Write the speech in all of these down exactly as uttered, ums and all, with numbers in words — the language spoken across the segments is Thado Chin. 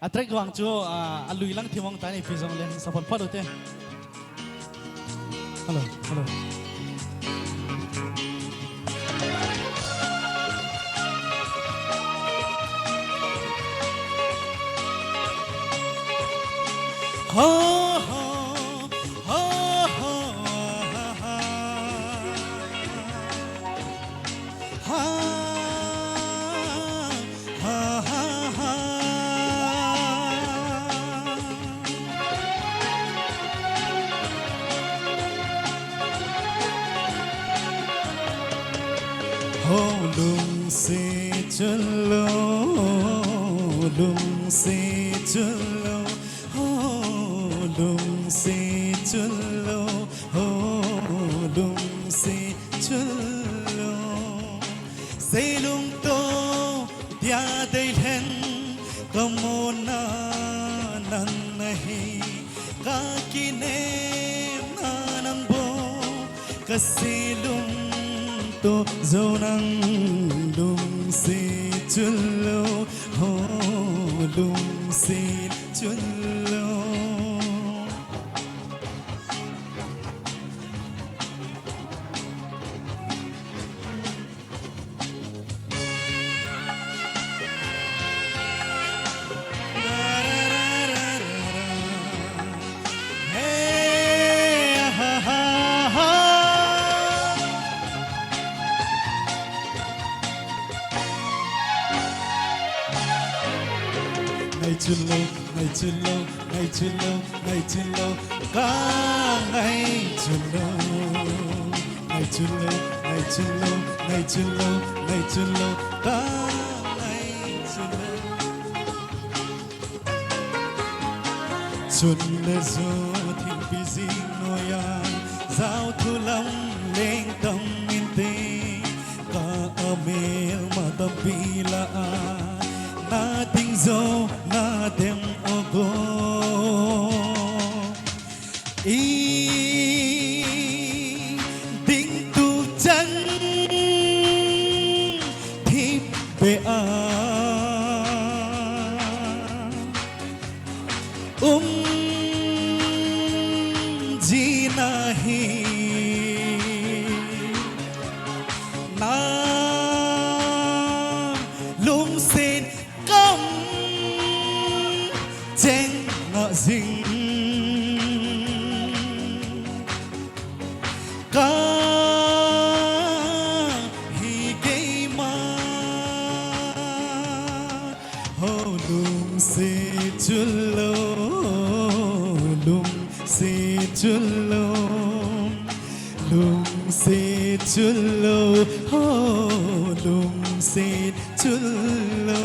A track vang chu, ah, a lui lang thim ong tan ipi jong le sa phot phot u te. Hello, hello. Ho, ho, ho, ho, ha, ha. Ha, ha, ha, ha. Ho lungset chun lo, lungset chun lo, ho lungset chun lo, ho lungset chun lo. Seilungto dia deilhen kamona nang nahi, kakinemna nang bou, kaseilungto jou nang lungset chun lo, ho lungset chun lo. Ngai chun lo, ngai chun lo, ngai chun lo, ngai chun lo, ka ngai chun lo. Ngai chun lo, ngai chun lo, ngai chun lo, ngai chun lo, ka ngai chun lo. Chun le jo thimpi jing noiya, jao thu lam leng tam inte, ka a melma tampi lah a, na ding jo, na dem o go. I ding tu chan thim be a um ji nahi, na lungset kam cheng a jing ka hi keima. Ho lungset chun lo, lungset chun lo, lungset chun lo, ho lungset chun lo.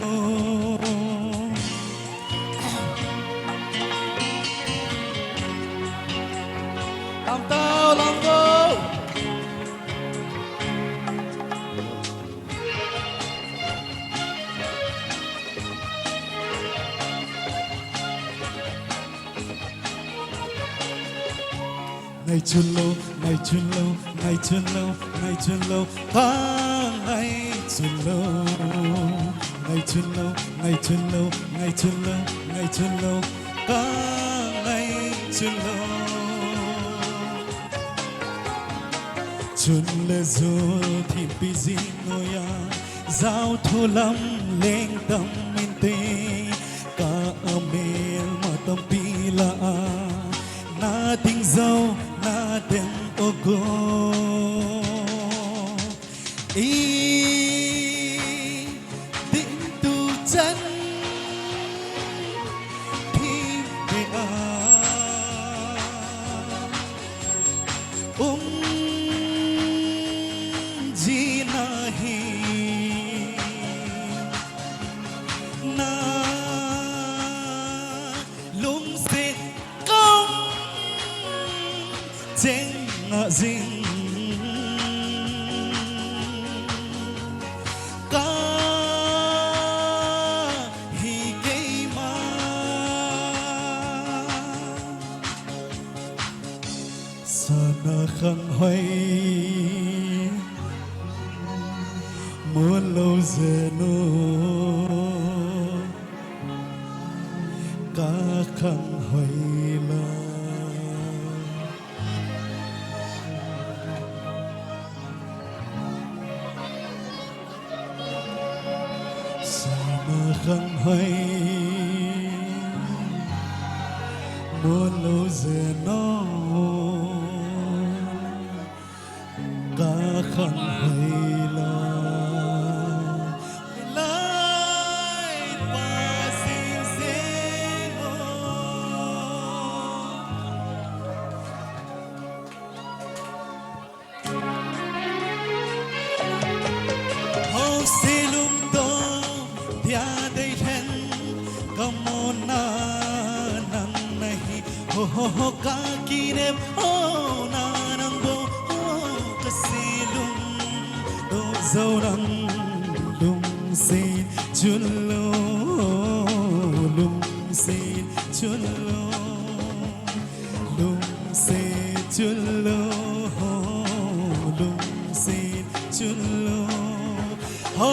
Tam tau lang go. Ngai chun lo, ngai chun lo, ngai chun lo, ngai chun lo, ka ngai chun lo. Ngai chun lo, ngai chun lo, ngai chun lo, ngai chun lo, ka ngai chun lo. Chun le jo thimpi jing noiya, jao thu lam leng tam inte, ka a melma tampi lah a, na ding jo, na dem o go. I ding tu chan thim be a um ji nahi, na lungset kam cheng a jing ka hi keima. Sana khang hoi mun lo jenu. Kakhang hoila, sama khang hoi, molo zeno. Kakhang hoila, lai pa sing sing o. Ho silum to, thia dei hen, kamona nang nahi, ho ho ho ka kinem, ho na nang bo, ho ka silum to, zo nang lungset chun lo, lungset chun lo. Lungset chun lo, lungset chun lo. Ho